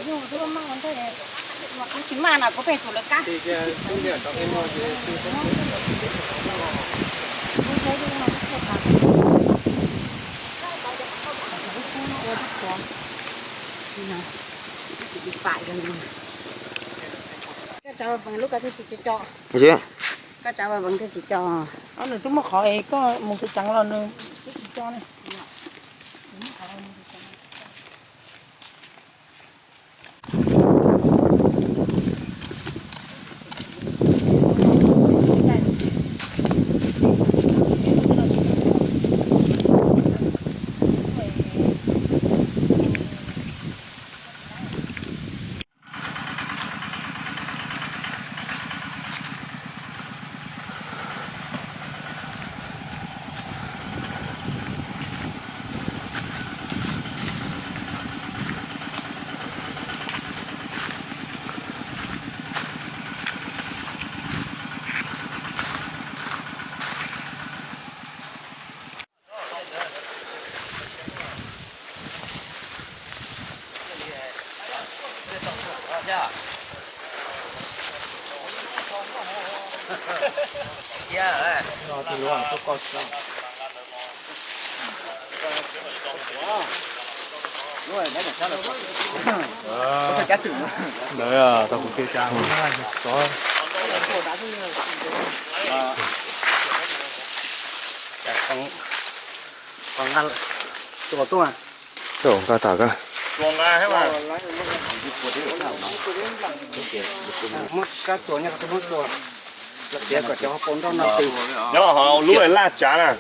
Kuv tsis maj no kuv pheej tsum lawv kab. Nws twb muab qhov es koj mus tsev los nws twb tsis tso ne. Ntawd tau kuv kev cai. Tuaj nqa tas koj. Muab kab txuas nyob qhov twg muab txuas. Los piav kom cov hauv paus nroj no tis. Nyob hauv lub laj tsav na.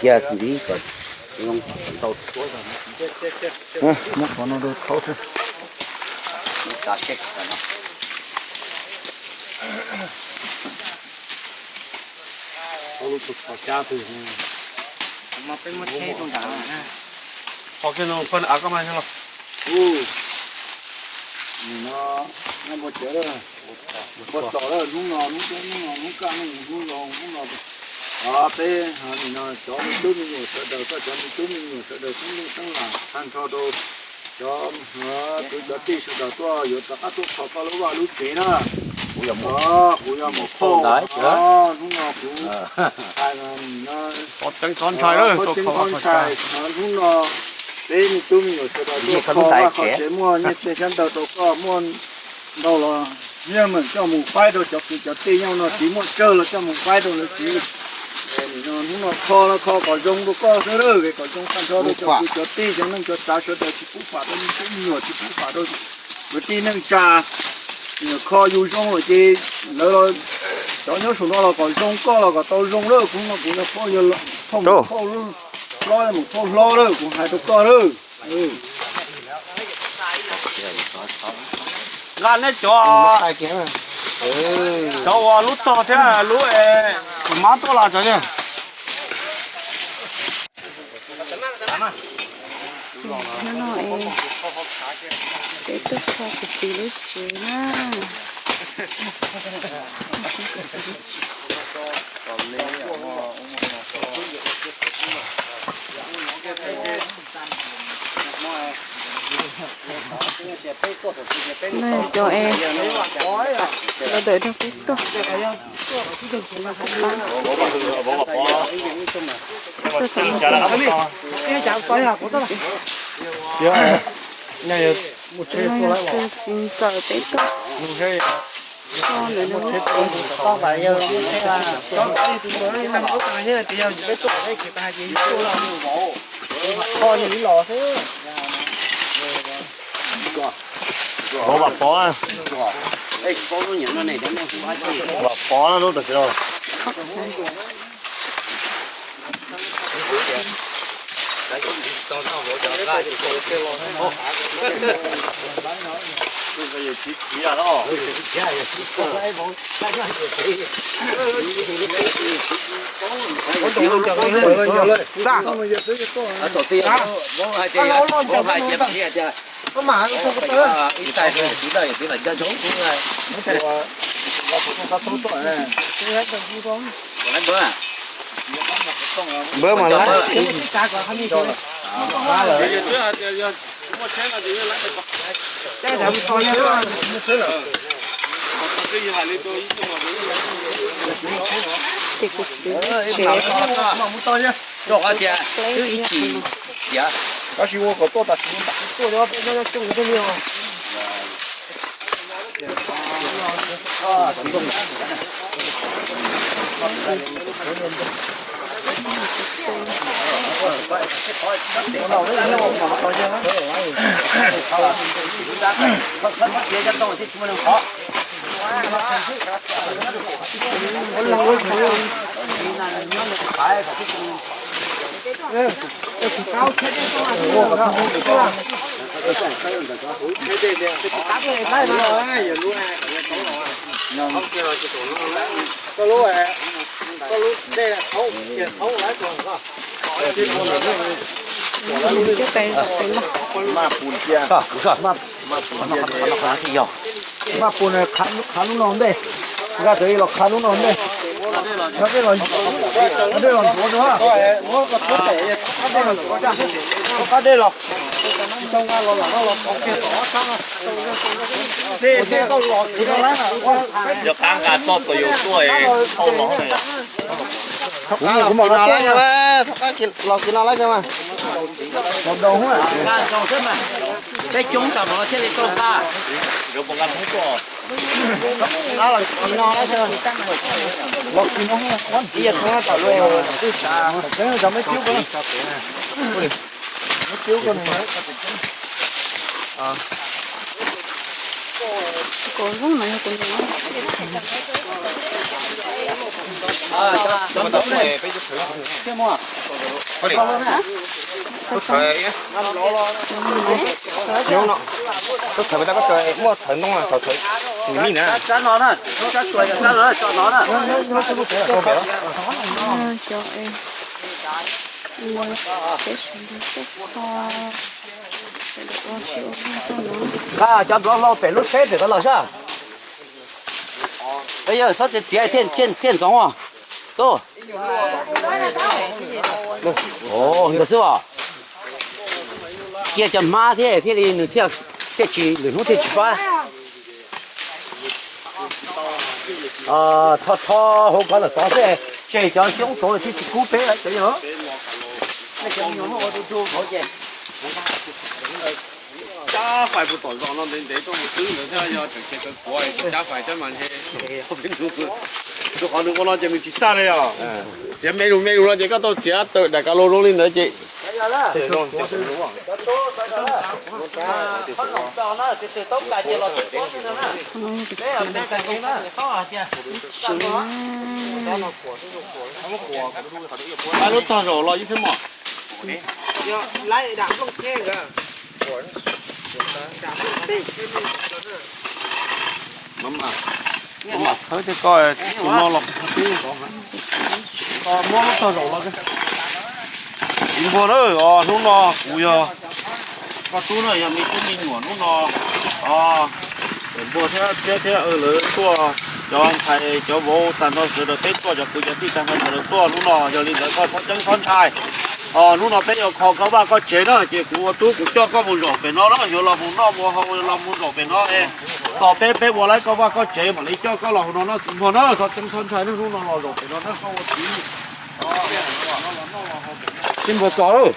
Kiag ntxiv kom zoo tau. Muab qhov no rau thaub xwb. Tau lub tus qhov cab twg. Mas peb muab tsheb rau nrad. Qhov kiag no koj av koj mas los. Nim no nyob npua cawv lawm, npua txos lawm, hnub no hnub tub hnub no hnub kaj hnub hnub zoo hnub no. Peb nim no cov me tub me nyuam sawv daws, koj cov me tub me nyuam sawv daws xeeb leej xeeb lam tag nrho rau cov kwv cov tij sawv daws tuaj yuav rov qab tuaj kho koj lub vaj lub tsev na. Kuv yog mus phauj ntawd, hnub no kuv hais no, qhov tseeb qhov ntshai, hnub no peb me tub me nyuam sawv daws tuaj kho vaj kho tsev, muaj nyiaj txiag xyab ntawv rau koj, muaj ntau los yeej meem coj mus faib rau cov kwv cov tij nyob no, tsis muaj tsawg los coj mus faib rau lawv tsev. Nim no hnub no kho los kho kom zoo rau koj xwb, kom zoo tag nrho rau cov kwv cov tij, cov neej cov tsav sawv daws, tsis pub fam rau me tub me nyuam, tsis pub fam rau kwv tij neej tsa. Kho yus zoo lawm ces lawv los, cov nyob saum no los kom zoo, koj los kom tau zoo lawm. Kuv no kuv yog phauj, yog phauj hlob, mus phauj hlob lawm, kuv hais rau koj lawm. Nqa neb cov, cov uas lub tog thiab lub es kuv mab tuaj los cov. Hnub no es peb tuaj kho kuv txiv lub tsev na. Cov es sawv daws rau peb tuaj. Txiv ntxawm peb tuaj. Pov Vam Pov, Vam Pov lub tam sim no. Npawg mas lawm. Ces kuv txiv tsev ib chim tiav. Tab sis ua kom tuaj tas, tuaj cov peb nyob nyob coob thiaj li os. Maj pus, khav lub no ntej, nkag tawm los khav lub no ntej, nkag dej los, nkag dej los ntxuav rau, nkag dej los, nkag dej los. Yog qab nqa txoj tus yus tuaj tau los. Kuv mus kuv mam los tau. Los kis no lawm mas. Peb coob tam mus no thiaj li tau nqa. Los kis no, ib yam thoob tom luaj twb xav, cov me cub ko, me cub ko. Kuv zoo no yog kuv niam. Koj thawv tau koj muaj thawv ntoo, thawv thawv tus mij na. Nqa cov nplob hlau pem lub tsheb pem ko los sab. Yog txhob txiav txiav thiaj ntxoov os. Tub, ntawd xwb os. Cia cov hmab thiab thiaj li nws thiaj, thiaj tsis, lwm hnub thiaj tsis fab. Tho tho hauv ko lawm tod xwb, tseg cov xyoob tsuav thiaj tsis kub peb lawm cov yog. Cab fais puag tom zos no ntev ntev tuaj mus twb ntawd thiab, yog tseem khiav kawg kuav cab fais thiab mas ntshe, rau qhov nws ua no ces nws tsis xaj li os. Txiav me lus me lus no ces koj tau txiav tawm daim kav laug zoo li ntawd ces. Lub tog zaum los ib txhij mom. Kuv mam thawb thiab koj tus no los. Muab lub tog zaum los. Txiv Npuag na, hnub no kuv yog koj tub na, yog me tub me nyuam hnub no. Npuag thiab Txiab thiab lawv tuaj, cov ntxhais cov vauv tag nrho sawv daws peb tuaj, cov kwv cov tij tag nrho sawv daws tuaj hnub no, yog li ntawd koj txhob ceeb txhob ntshai. Hnub no peb yuav kho koj vaj koj tsev na, ces kuv ua tub kuv coj koj mus zaum pem no na, yuav los mus noj mus haus los mus zaum pem no es tos peb, peb ua laib koj vaj koj tsev mam li coj koj los hauv no na Txiv Npuag na, txhob ceeb txhob ntshai na, hnub no los zaum pem no na koj ua txiv. Txiv Npuag txos,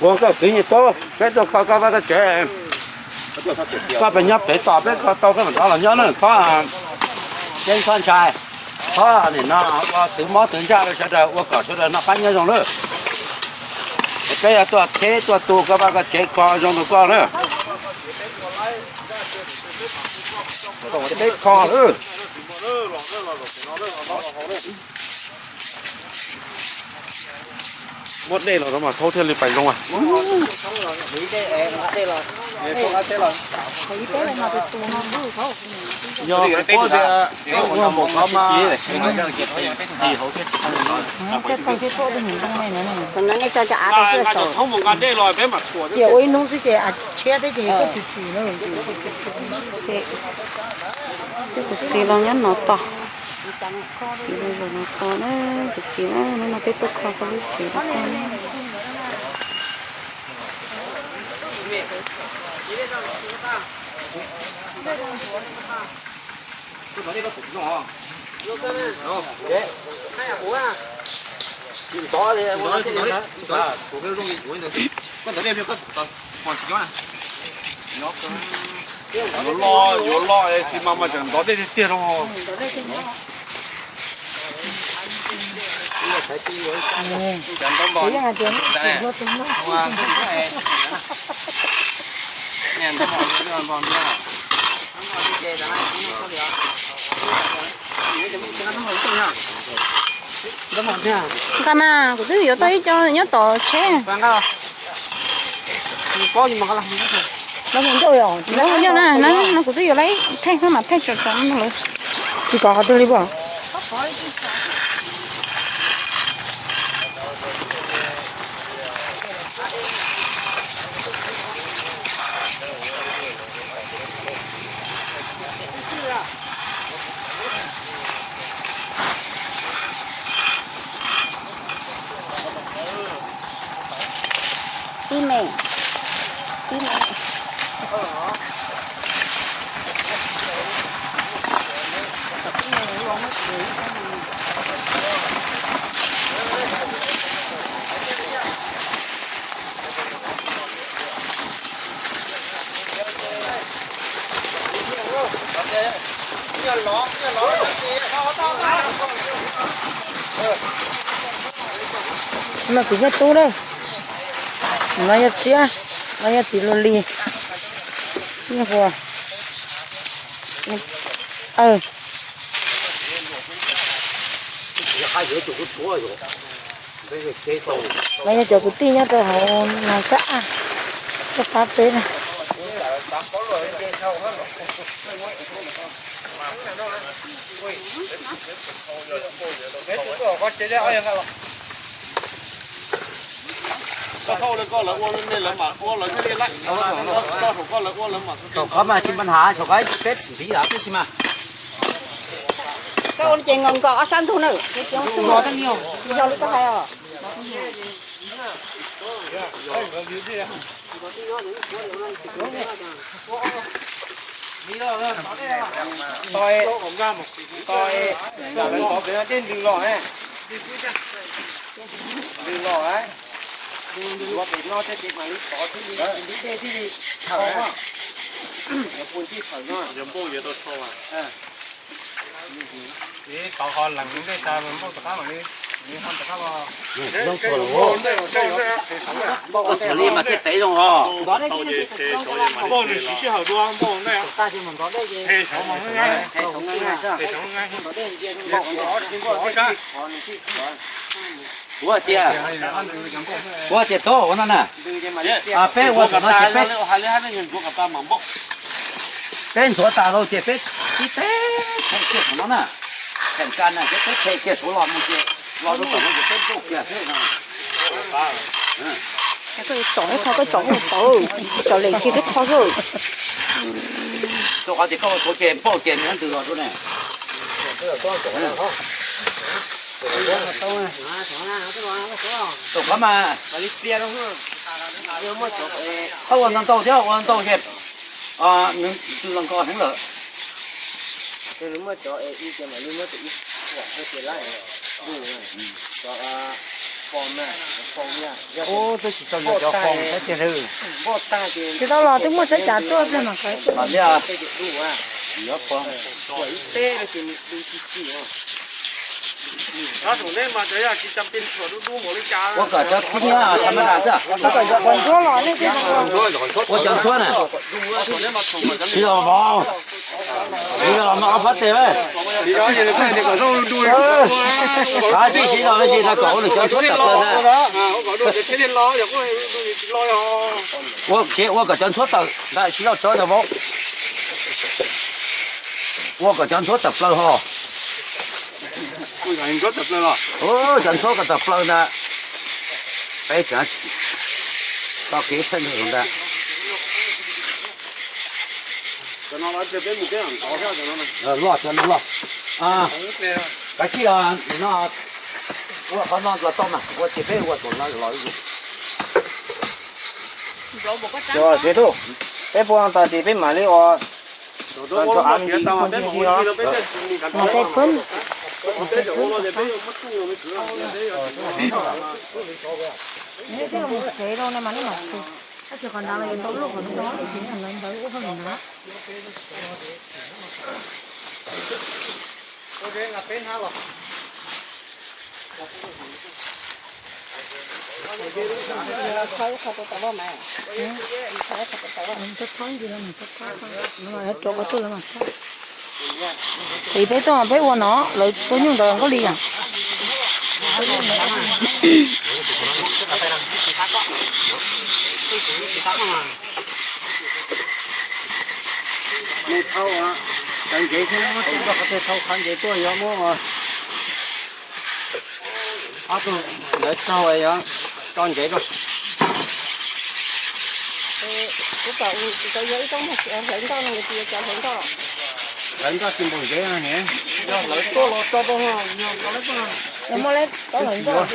ua koj kwv yeej tub, peb tuaj kho koj vaj koj tsev. Koj pes nyob pem tos peb kho tau peb mam rov los nyob na, txhob ceeb txhob ntshai. Txhob nim no ua twv mob twv ntsaj rau sawv daws, ua kom sawv daws noj qab nyob zoo lawm. Peb yuav tuaj theb tuaj tu koj vaj koj tsev kho zoo rau koj na. Peb kho lawm. Muab dej los mas thaub thiaj li pais zoo. Yog kuv paub tias ua npaum no mas nqa cov thaub mus nqa dej los peb mam thuam. Ces ua ib hnub xwb ces tshiab thiab ces koj tsis tsim na. Ces kuv txiv los nyob no tos, txiv los zaum no tos na, kuv txiv na, hnub no peb tuaj kho koj lub tsev rau koj na. Yuav loj, yuav loj es sis mas mas tseem ntov dej tiag tiag no. Nqa mas kuv twb yuav tau ib co nyob tom tsheb. Los mus ncauj os, los mus ncauj na, no kuv twb yuav lawm ib theej no mas theej tsom tsom no lawm. Tsis kom qhov twg li puas? Tib me, tib me. No kuv yog tub na. No yog tsiab, no yog txiv lus lis. Yog ua, no yog cov kwv tij nyob rau hauv no sab, tuaj pab peb na. Thaum qhov mas tsis npaj hnav, thaum qhov peb tsis ntiv yam peb tsis mas. Koj ua ces nkaus nkaus ob sab ntug na. Yog li koj hais os. Tau, tau, tej ntws los, ntws los, ua pem no tej ces mam li tov thiaj li, dej thiaj li thawm, yuav pun tij thawm no. Tov qhov lees dej tas npauj tom qab mam li, ho tom qab. Npauj ua li mas thiaj tev zoo os. Npauj nws siv sij hawm dua npauj ntej. Kuv tias, kuv tias tod ua no na, peb ua saum no ces peb, peb ntxuav tas lawm ces peb tib peb them kiag saum no na, them ka na, peb them kiag saum los no ces los rau tom no ces peb npauj kiag xwb no. Koj tsom ib qho, koj tsom mus tod, tsom lem kiag peb qho xwb. Rau qhov tias koj ua tod ces npauj ces nws ntws los rau ne. Thaum qhov mas koj ua ntau ntau thiab, ua ntau ces nws ntws los nkaus heev lawm. Twb tsis tau yuav cov foom thiab tiag. Tsis tau los twb muaj tsheb cav tuaj pliag mas kov. Ua kom cov khib nyiab tham ma das xwb. Ua cov ntxhuab na. Siv los vauv, siv los mas ob phab tes. Kav tsij siv los ces tau kom ua lwm cov ntxhuab tawm plaws ntag. Ua kom, ua kom cov ntxhuab tawm ntag, siv los tso ntag vauv. Ua kom cov ntxhuab tawm plaws ho. Cov ntxhuab kom tawm plaws ntag. Peb tseem tau kev pheej ntag. Loj, cov no loj. Kav tsij los no, ua qhov no los tau mas, ua ces peb ua saum no los ib zaug. Ces tus, peb puas tas ces peb mam li ua. Mas peb pub. Tsev rau na mas nej mam tsis qhov ntawd los yuav ntau luaj qhov ntawd, ntawd ua qhov ntawd. Qhov peb tuaj peb ua no lawv tua nyuj ntawd nkaus li yom. Nej thauj, qhov ntsev thiab muab tso qhov twg, thauj qhov ntsev tuaj yuav muab ob tug ntawd tsaug yuav tso ntsev rau. Hlawv ntoj tsis npaum ntsev no ne. Yog hlawv tuaj los tso rau no, yog tso lawv tuaj no. Muab lawv hlawv ntoj,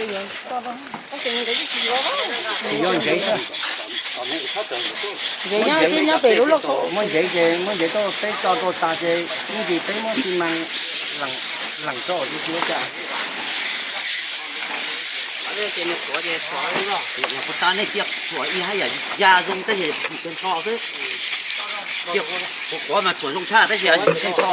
yog ntsev xwb. Ntsev nyob pem lub lauj kaub. Muab ntsev ces muab ntsev tuaj peb tso rau tas ces ib ntsis peb muab xi mas lees rau tiag tiag cas. Puas tau nej cia tuav ib hab yam ya zoo tab sis nrho xwb. Cia quav quav mas tuav zoo tshaj tab sis nrho.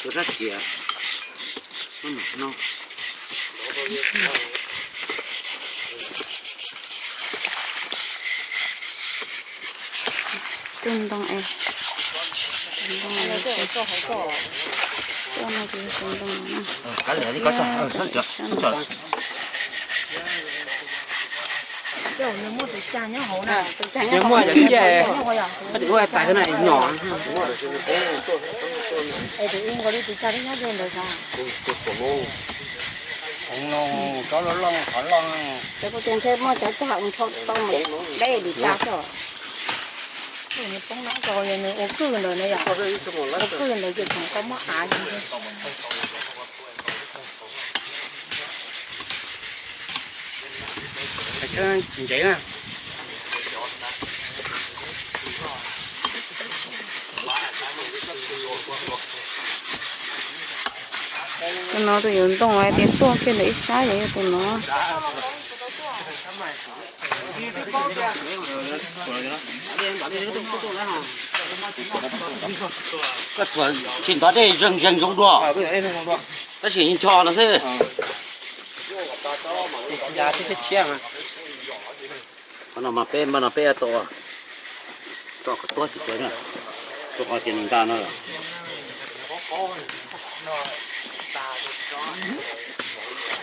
Tus rab riam no. Tus ntoo es, tus ntoo es, tus ntoo no. Muaj tus cas nyob hauv na. Tus cas nyob hauv, tus cas nyob hauv, tus cas nyob hauv. Es tus ib nkaus li tus cas twb nyob ze ntawd xav. Hauv no, cov loj loj, qhov loj. Ces kuv tias ntshe muaj cov cag nrho tau mus deb li cas xwb. Nws poob nab ko, yog nws ua kwj ntawd na yom. Ua kwj ntawd ces tseem tau muab av li. Ntsev na. Tus no tus yuav ntoo hais tias tuaj kiag ntawm ib sab yom, yog tus no. Koj txhuam tsis ntov dej zeeg zeeg zoo dua, tab sis ncho no xwb. Qhov no mas peb, npaj no peb tau tso kom tuab xim ces na, rau qhov tias nws nta no.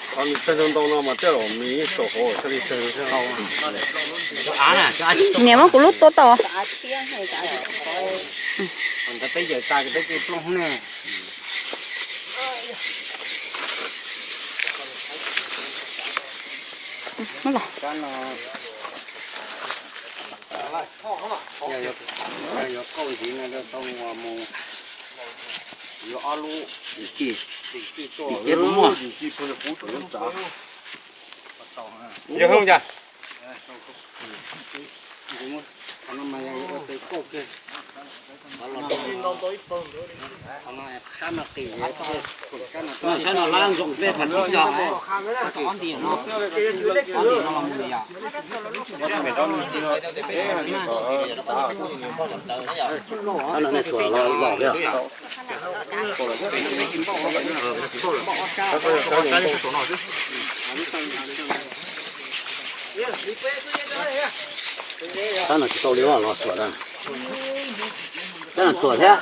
Qhov nws tawg ntau ntau no mas tej zaum nws yeej saum hauv thiaj li tawg. Niam muab kuv lub tua tau. Ntawd peb yawm tas ces peb cia plooj ne. Yog yuav kauj ntxiv no tau mus yuav ob lub. Yog Sab no lab zoo peb thaum sib cog, ob ntim no, ob ntim no los mus li yom. Sab no nej tuam los los thiab. Sab no tsis tau li los xuas na. Sab no tuam thiab.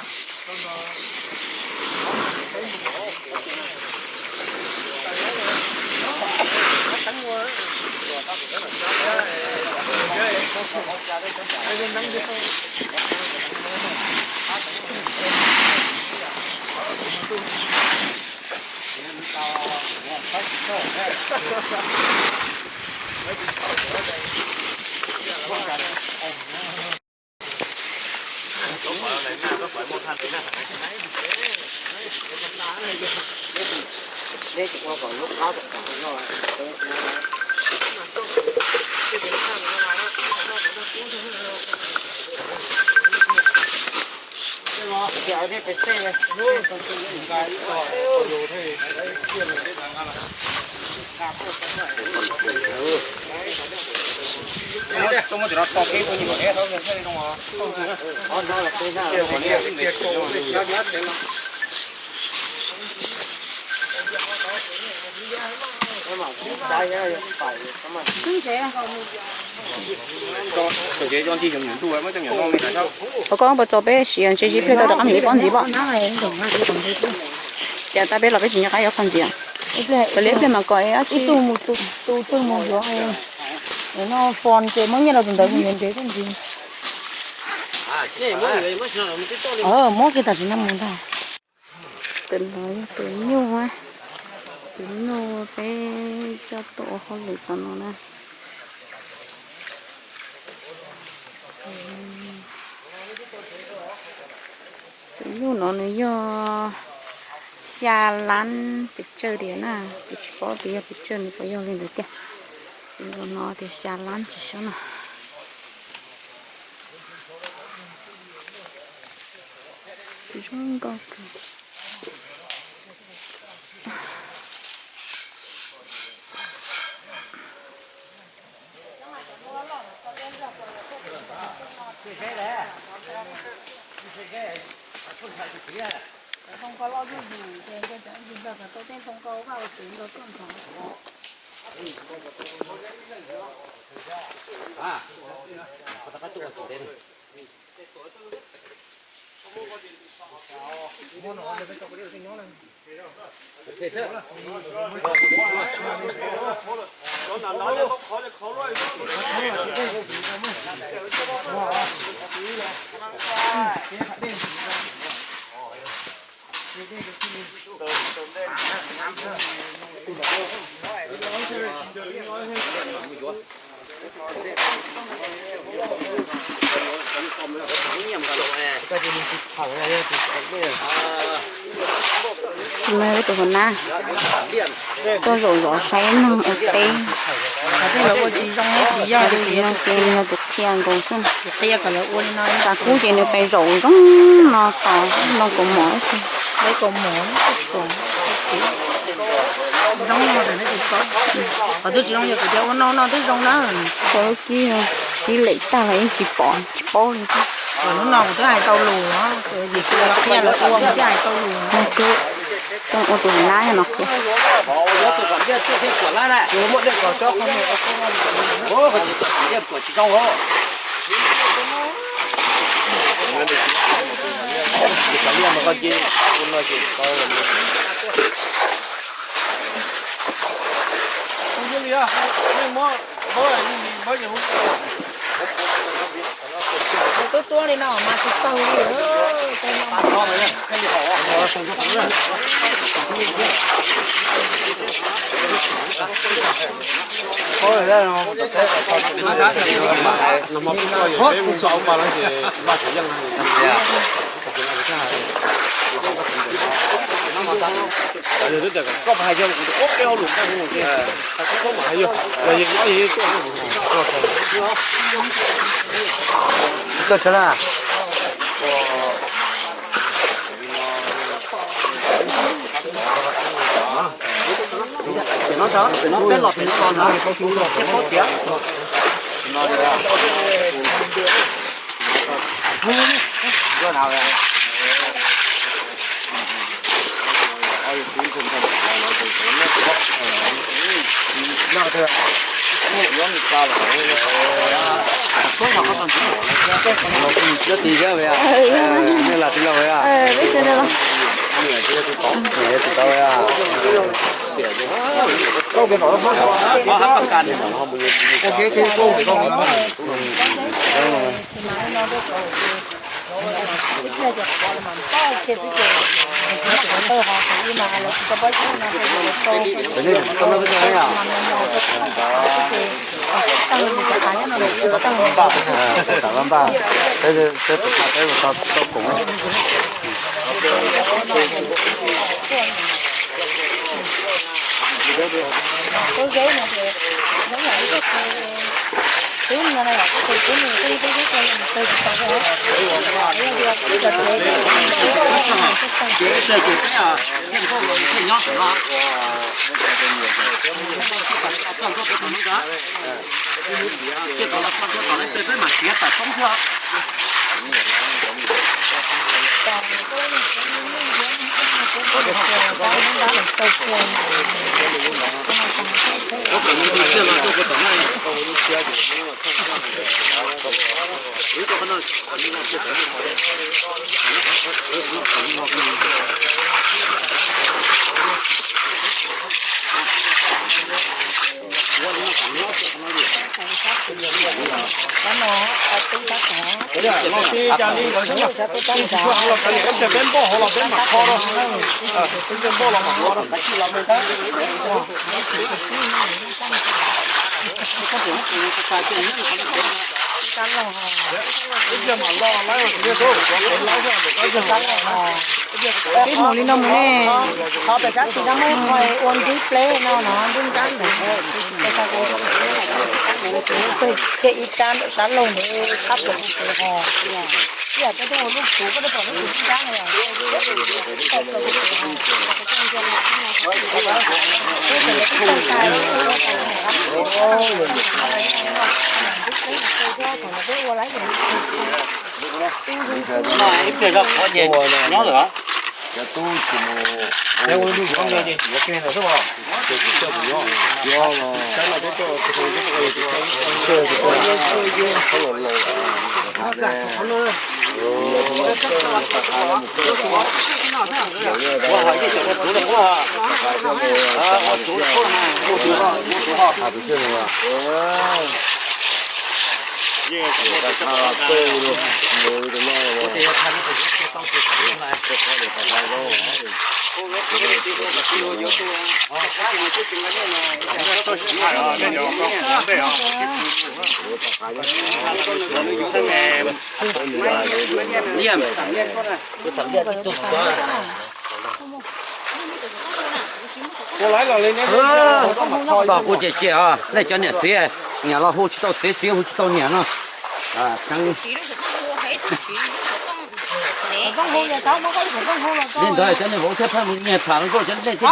Ua koj puas txaus peb siav ntshe sib pliag tau rov qab mus ib pob ntxiv pom. Cas tas peb los peb tsis nco qab yuav qhov ntxiv. Kom liab pliag mas kom ib tug mus, tus twg mus yuav. No fon ces muab nyiaj rau tus ntawd mus ntev ntev ntxiv. Muab kiag tam sim no mus ntag. Tus no yog tus nyuj, tus nyuj peb coj tuaj ua hauj lwm tom no na. Tus nyuj no nws yog xya lab pes tsawg tiag na, kuv tsis paub tias yog pes tsawg nws puas yog li ntawd tiag. Tus no tias xya lab tsis sab no. Zoo nkauj kawg. Tus no yog tus hauv nab, tuaj zaum zov saib neeg ua teb. Tus no ces nws yog tus qhia nkaus xwb. Tus kub ces nws pes zaum zoo no tos ntoo kaus mom. Qhov twb tsis zoo yog tus cov ua no no twb zoo na. Qhov kib, kib lem tag los yeej tsis pom tsis paub li thiab. Hnub no kuv twb hais tau lus, vim kuv qhia lawv ua kuv twb hais tau lus. Coj ua tus nab no qhia. Tuab tuab li no mas tsis tau li. Koj mas hais yog kuv ua peb hauj lwm ntag, hais koj mas hais yog, yog yog nyob yog tuaj. Tuaj tso na. Pem no, pem no peb los pem no los na, thiab paub tias. Peb mus li no mus ne, qhov pem sab tid no muaj ib qho ua ntub pleb no no ntub nrab ntawd. Ces ib rab ntawm sab laug ntawd qab plaws pem hos. Ib yam peb twb ua lub tsuv, koj twb pom lub tsuv nrab no. Ib pliag zoj qhov nyias nyob lawm. Tos kuv ces cia os, nej cov niam txiv, niam los hu tsis tau txiv, txiv hu tsis tau niam no. Li ntawd cov niag vauv thiab phaj mus nyiag tham nkauj cov nej thiaj tsis pom.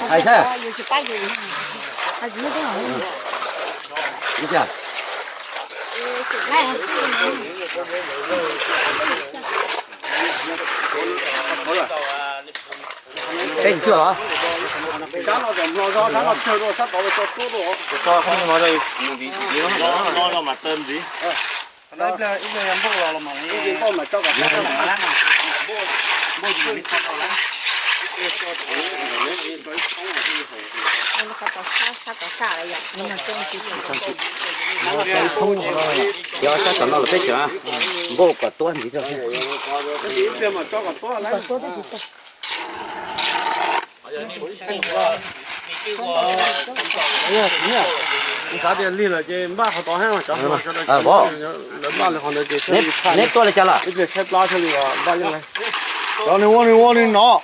Hais thiab. Peb cuaj los? Yog sab tom no los peb tseem npaj kom tuab ntxiv rau. Kuv xav tias lig lawm ces npaj qhov tod thiab, cov lawv npaj li qhov ntawd ces neb tuaj li cas lawm? Ib pliag tshaib plab thiaj li npaj yeej lawm. Cov nws ua nws ua nws no,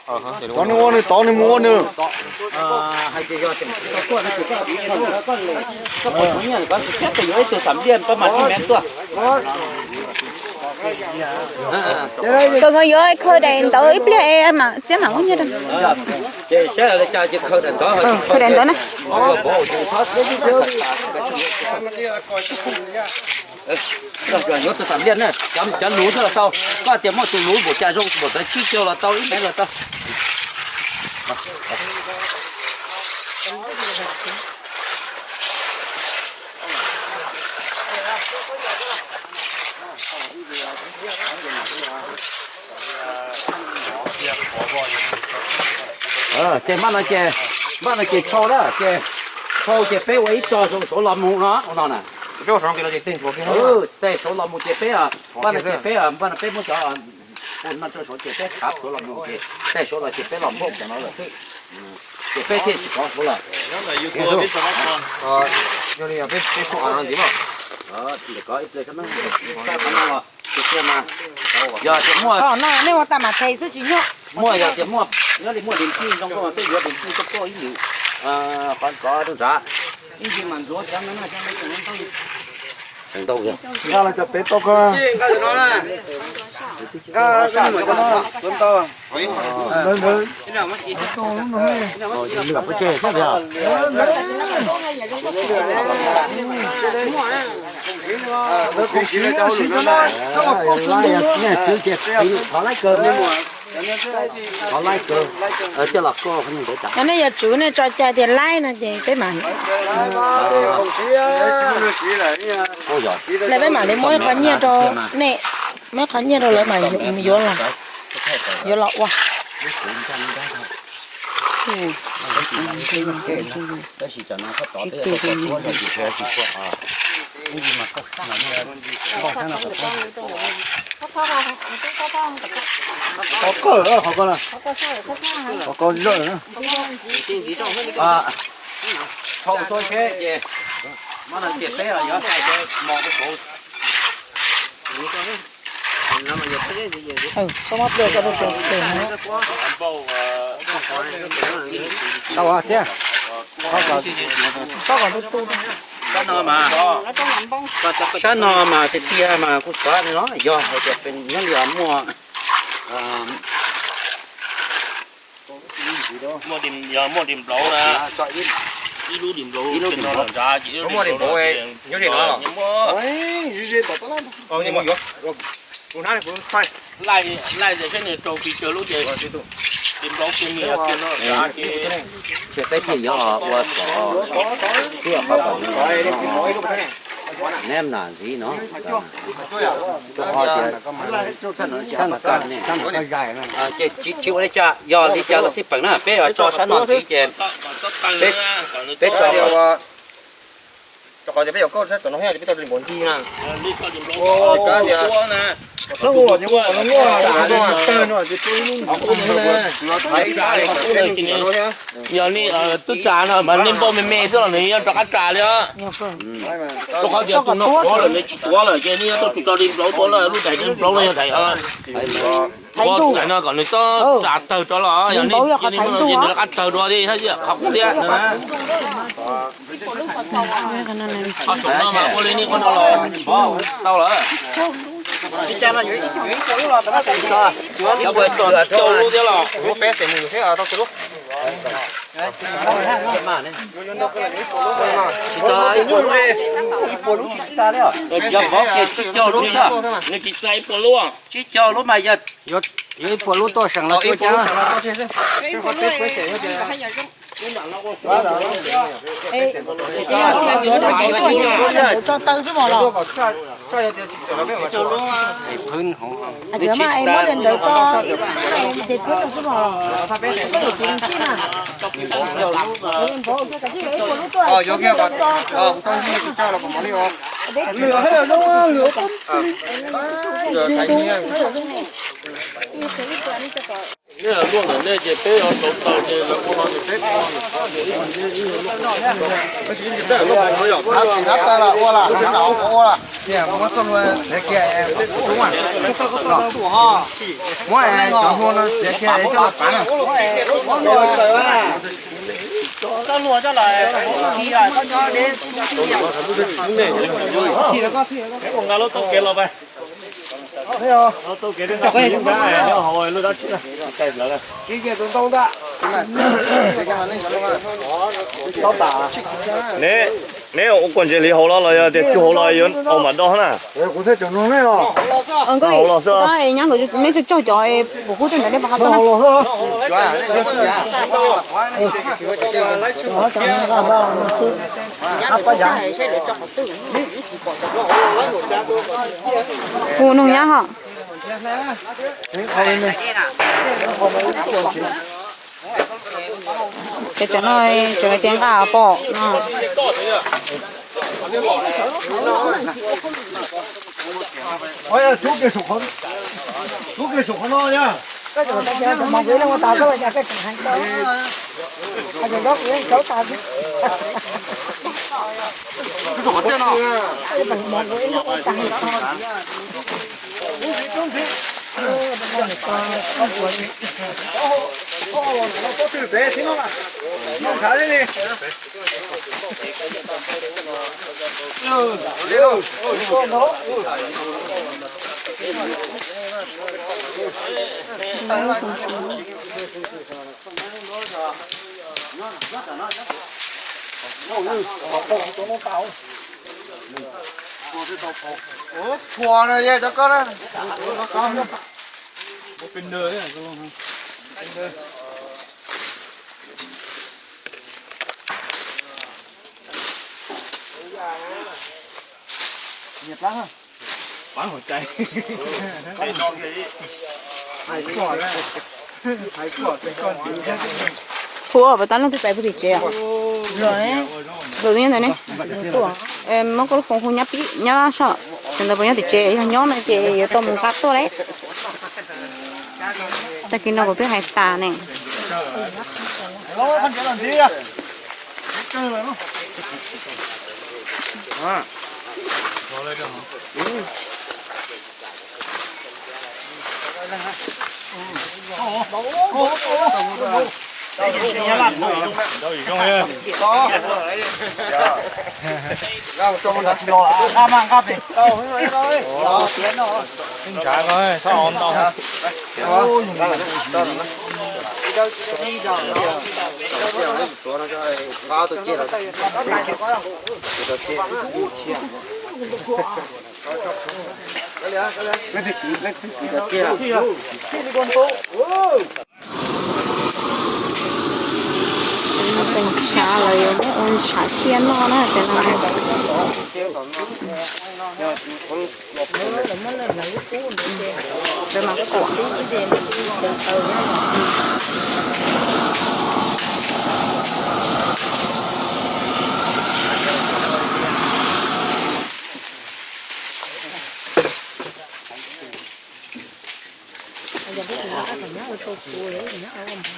cov nws ua nws tod nws mus ua nws. Kawg nkaus yuav khaws daim ntawv ib pliag es mam txiab mam muab nyiaj rau. Khaws daim ntawv na. Yuav tus xam liaj na, cov luv thiaj los tau. Koj tias muaj tus luv npaum cas zoo npaum cas tsib caug los tau, ib mev los tau. Ces maj no ces, maj no ces tshau na, ces tshau ces peb ua ib tog zoo saud los mus no, ua no na. Tej saud los mus ces peb, maj no ces peb, maj no peb muab cov ua no rau saud ces peb khav plhuav los mus ces tej saud los ces peb los npauj cov no lawm xwb. Ces peb thiaj tsis kov saud lawm. Ib pliag, yog tias muaj, nej ua tag mam them xwb tsis nyuaj. Muaj, yog tias muaj, nyob li muaj dis tij zoo nkauj mas peb yuav dis tij tuaj pab ib lwm, qhov kov rau nrad. Ib ntsis mam ntxuav cov no, cov no tseem ntau. Nqa los cov pem tau koj. Cov nej yog tswv nej tso cai tias laib no ces peb mam, lawv peb mam li muab ib qho nyiaj rau nej, muab ib qho nyiaj rau lawv mas yuav los, yuav los ua. Qhov koj, qhov koj, qhov koj zoj. Thaum txog tsheb ces maj no ces peb yuav hais mos rau saud. Tau thiab. Sab no mas, sab no mas tiag tiag mas kuv xav li no yog hais tias nyob li muaj, muaj, yog muaj dis nplaum na, ib lub dis nplaum, ib lub dis nplaum nrad ces ib lub dis nplaum, nyob li no. Laij tias saib nws raug pis kawg lub ces dis nplaum kiag nim kiag no nrad ces. Ces peb thiaj yuav ua kom, twb qhov kom neb nam ntxiv no, rau qhov tias, ces tsis ua li cas, yog li cas los xij peem na, peb tso sab no ntxiv ces peb tso, rau qhov tias peb yuav koj sab tom no thiab ces peb tso dis nplaum ncig na. Yog li twb tsa no mas nej npauj me me xwb los nws yeej rov qab tsa li os. Rau qhov tias tus no tuav lawm nws tsis tuav lawm ces nej yuav tau tsum tso dis nplaum tuav lawm, lub daim dis nplaum no yog daim, daim no kom nws txhob tsa tawg rov los, yog li nws rov qab tawg dua li thiab qhov qub thiab. Qhov saum no mas ua li nej ua no los tau lawm. Cau lub thiab los. Yog vov kiag tsib caug lub xwb. Nws tsis txais ib puas lub. Tsib caug lub mas yog, yuav ib puas lub tuaj seem los ib puas lub. Tso taw xwb mos los. Muab li ntawd tso, ces pub rau xwb mos los. Koj yuav tsis na. Ib puas lub tuaj, ib puas lub tuaj. Nej luaj ntawm nej ces peb yuav rauv taws ces lawv ua no ces peb ua no. Tab sis tab taws los ua las, ua las. Muab txoj hlua txiav kiag, muab cov hlua no txiav kiag coj los pav na. Txoj hlua coj los, nqa lub taub kev los pais. Neb, neb ua kuas ntses hliv hauv los los yog tias cug hauv los yuav ua mam do na? Hauv los xwb. Neb tsaug cov kuv hub tej ntawd nej pom qab tuaj na. Kuv nug nyab hos. Ces cov no tseem tias nqa pom no. Rub kiag saum qhov no. Txhua no yog cov koj na. Pab hauv cai. Hu ua pab tab leeg twb pais puag tim tsev. Lawm, tus nyob ntawd ne. Muab koj lub koom hu nyab pib nyob soj. Tus ntawd puas nyob tim tsev, yog nyob no ces yuav tau mus nqa tuaj lauj. Tag kis no kuv twb hais tas ne. Tus no pes tshav, lawv yuav muab ua tshav tiaj noj na, tus no. Lawv mas kuam.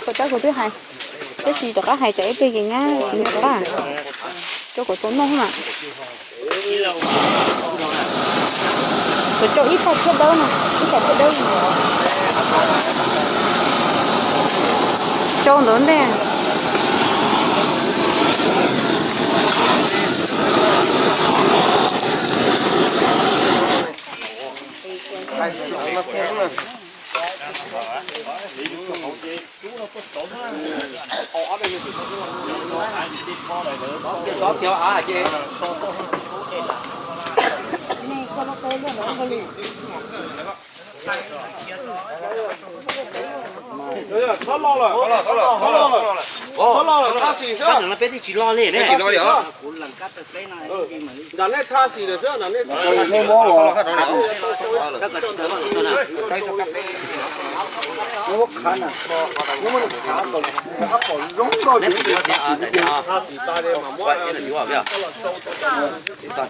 Kuv tab kuv twb hais, tab sis rov qab hais tsam ib pliag ces nyab tsis nyiam rov qab, rau kuv tau noj na. Kuv rau ib txhais thiab dawb no, ib txhais thiab dawb no. Rau ntawd ntej. Txhob loj lawm, txhob loj lawm, txhob loj lawm, txhob loj lawm, thab xis xwb. Nram nej thab xis lawm xwb, nram nej thab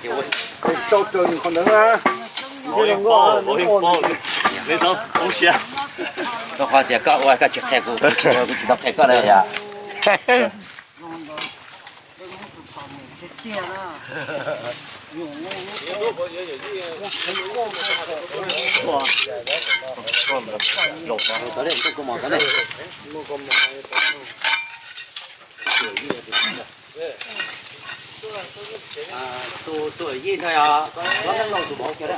xis. Sau raws nws qhov ntawd na. Neb txhob siab. Qhov tias koj ua koj tsis qhia kuv, kuv tsis tau qhia koj na yom. Tus yij ntawd yog Lob Neej Lauj tus vauv kiag.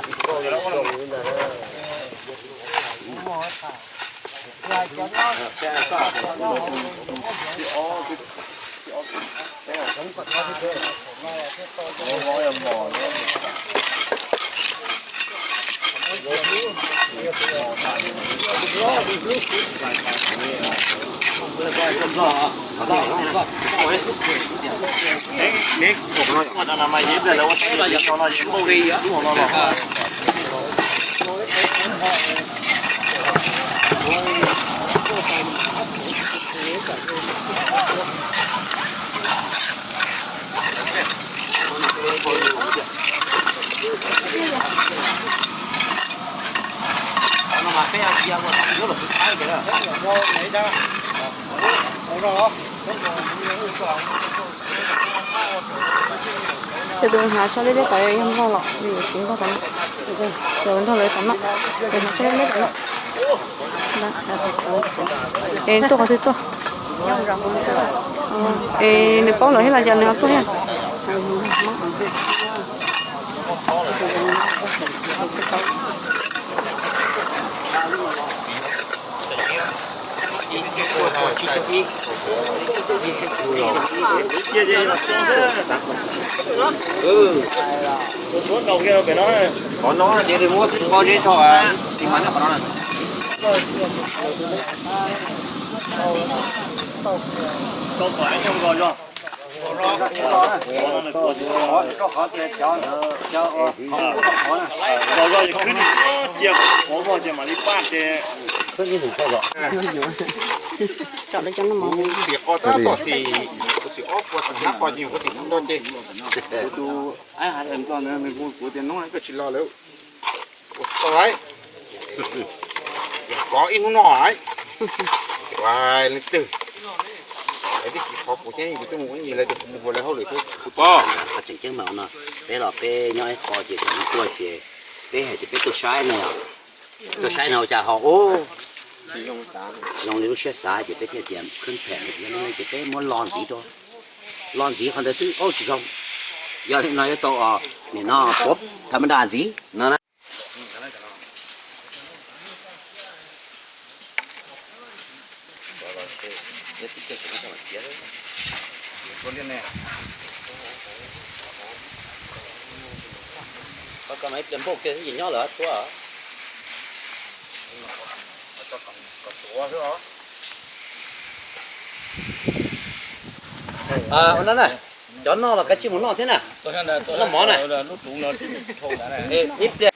Ces tus hnav tsho liab liab tod yog Nplog los, yog txiv Nplog tod, tus Nplog lawv tod no, tus hnav tsho liab liab tod no. Es tuaj qhov twg tuaj? Es nws paub lawm thiab los cas nws ho tuaj thiab? Qhov no ces muab nqo zeb tso, tsis mas qhov no. Cia qhov vog ces mam li paj ces. Tsom lawv cov no mov. Kuv txiv qo tab tom xis, kuv txiv ob puas tag hnab qo ces kuv txiv nrog ces. Kuv tus aib hais nplog ntawd nws hu kuv tias hnub no koj tsis los lawm. Ua tau lawm. Kov ib hnub no lawm. Ua leej twg, tib si qhov kuv thiab kuv twb mus ib ncig lawv tias kuv mus ua lawv hauj lwm xwb. Kuv pom tseem ceeb mas no, peb los peb nyob ib qho ces tseem tuaj ces peb hais tias peb tuaj saib ne yom. Tuaj saib no ua cas ho ub, tsis zoo li lub siab xav ces peb thiaj tias khwb phem ces peb muab lo ntxiv rau, lo ntxiv qhov ntawd xwb ub tsis zoo. Yog li no yuav tau os, nim no puav tham ma nra ntxiv no na. Npauj kiag nyob lawm tuaj. Ua no na, cov noj los kav tsij mus noj thiab na. Noj mov na. Ib pliag.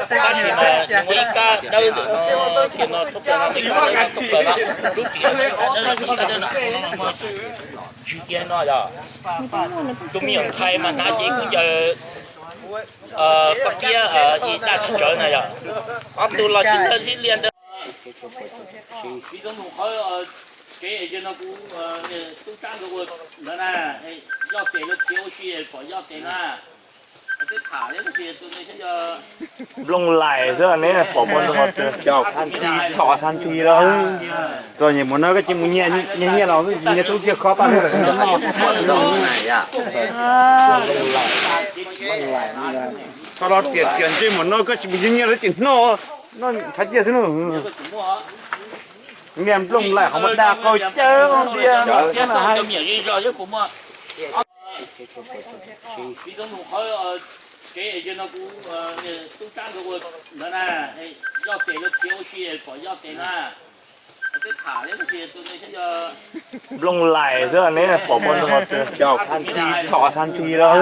Tab sis mas nws muaj ib kab dawb ntawm no, tias no thoob plaws no, thoob plaws no, lub ris dawb no, tswv kiag no yog tus me nyuam ntxhais mas hnav ces kuj ncaws koj kiab ib daj tsis tsawv na yog. Ob tug los tsis tawg tib liaj ntawd. Txiv tub nus qhov tsev no kuv tub sab nkawd ua ntawd na, yoj tes lawv khiav ua si pom yoj tes na. Twb tham tab sis tus ntawd xyov yog Nplooj Laim xwb ne, pom muaj ntoo cov thab nthi, tho thab nthi los. Txog nyem mus no koj cia mus nyiag nyiag los nyiag tub kiag khob paj no. Tho los tiam tiam ntsej mus no koj tsis mus nyiag nyiag los tsis noj, noj thab ciaj xwb no. Niag Nplooj Laim qhov muag dag qau cawb ntiag no. Txiv tub nus qhov tsev no kuv tub sab nkawd ua ntawd na, yoj tes lawv khiav ua si pom yoj tes na. Nplooj laim xwb ne, pom poj ntxoog txog than thi los,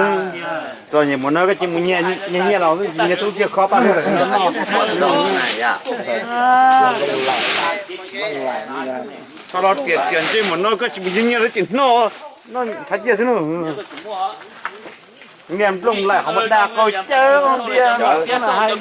txog nyias mus no koj tsis mus nyiag nyiaj los nyiag tub kiag khob paj noj. Txog los tiam tiam ntsej mus no koj tsis mus nyiag nyiaj los tsis noj, noj thaiv ciaj xwb no. Niag nplooj laim qhov muag dag qaug cawv diag hais.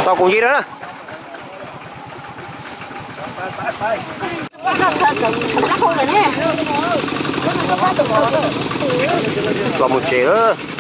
Tau kuv nce na. Los mus tsev na.